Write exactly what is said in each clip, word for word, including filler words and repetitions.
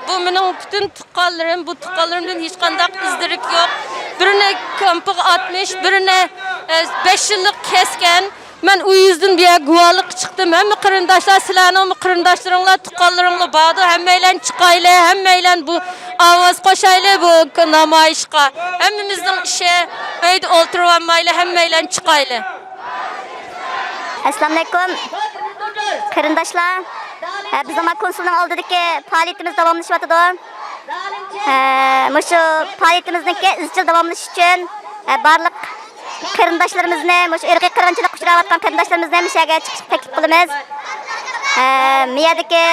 بۇ مېنىڭ پۈتۈن تۇغقانلىرىم، بۇ تۇغقانلىرىمدىن ھېچقانداق ئىز-دېرەك يوق. بىرىنى كامپىغا ئاتمىش، بىرىنى، ئە، بەش يىللىق كەسكەن. مەن ئۇ يۈزدىن بۇ يەرگە گۇۋاھلىققا چىقتىم. ھەممە قېرىنداشلار، سىلەرنىڭمۇ قېرىنداشلىرىڭلار، تۇغقانلىرىڭلار باردۇ. ھەممەيلەن چىقايلى، ھەممەيلەن بۇ ئاۋاز قوشايلى بۇ نامايىشقا. ھەممىمىزنىڭ ئىشى، ئۆيدە ئولتۇرۇۋالمايلى، ھەممەيلەن چىقايلى. ئەسسالامۇئەلەيكۇم، قېرىنداشلار. ھە، بىزنىڭ مانا كونسۇلنىڭ ئالدىدىكى پائالىيىتىمىز داۋاملىشىۋاتىدۇ. ھە، مۇشۇ پائالىيىتىمىزنىڭكى ئىزچىل داۋاملىشىشى ئۈچۈن، ھە، بارلىق قېرىنداشلىرىمىزنى، مۇشۇ ئىرقىي قىرغىنچىلىققا ئۇچراۋاتقان قېرىنداشلىرىمىزنى مۇشۇ يەرگە چىقىشقا تەكلىپ قىلىمىز. ھە، مۇ يەردىكى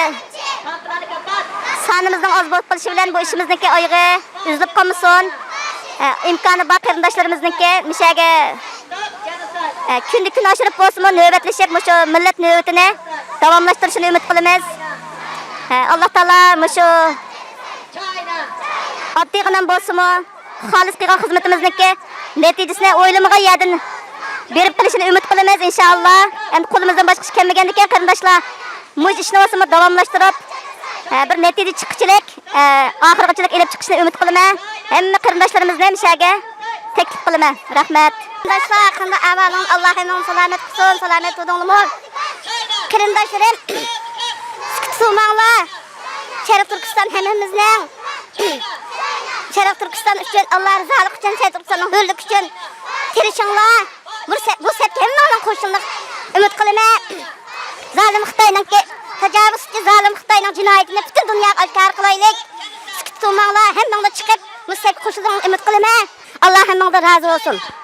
سانىمىزنىڭ ئاز بولۇپ قېلىشى بىلەن بۇ ئىشىمىزنىڭكى ئايىغى ئۈزۈلۈپ قالمىسۇن. ھە، ئىمكانى بار قېرىنداشلىرىمىزنىڭكى مۇشۇ يەرگە ئە، كۈندە كۈن ئاشۇرۇپ بولسىمۇ، نۆۋەتلىشىپ، مۇشۇ مىللەت نۆۋىتىنى داۋاملاشتۇرۇشىنى ئۈمىد قىلىمىز. ئە، ئاللا تائالا مۇشۇ ئاددىيغىنە بولسىمۇ، خالىس قىلغان خىزمىتىمىزنىڭكى نەتىجىسىنى ئويلىمىغان يەردىن بېرىپ قېلىشىنى ئۈمىد قىلىمىز، ئىنشائاللا. ئەمدى قولىمىزدىن باشقا ئىش كەلمىگەندىكىن، قېرىنداشلار، مۇشۇ ئىشنى بولسىمۇ داۋاملاشتۇرۇپ، ئە، بىر نەتىجە چىققۇچىلىك ئە، ئاخىرغىچىلىك ئېلىپ چىقىشنى ئۈمىد قىلىمەن. ھەممە قېرىنداشلىرىمىزنى مۇشۇ يەرگە تەكلىپ قىلىمەن. رەھمەت. قېرىنداشلار، قانداق ئەھۋالىڭلار؟ ئاللا ھەممىڭلارنى سالامەت قىلسۇن. سالامەت تۇردۇڭلارمۇ؟ قېرىنداشلىرىم، سۈكۈت سۇنماڭلار. شەرقىي تۈركىستان ھەممىمىزنىڭ. شەرقىي تۈركىستان ئۈچۈن، ئاللا رىزالىقى ئۈچۈن، شەرقىي تۈركىستاننىڭ ھۆرلۈكى ئۈچۈن تىرىشىڭلار. بۇ سەپ، بۇ سەپكە ھەممىڭلارنىڭ قوشۇلىشىنى ئۈمىد قىلىمەن. زالىم خىتاينىڭكى تاجاۋۇزچى زالىم خىتاينىڭ جىنايىتىنى پۈتۈن دۇنياغا ئاشكارا قىلايلىق. سۈكۈت تۇرماڭلار، ھەممىڭلار چىقىپ، بۇ سەپكە قوشۇلىشىڭلارنى ئۈمىد قىلىمەن. ئاللا ھەممىڭلاردىن رازى بولسۇن.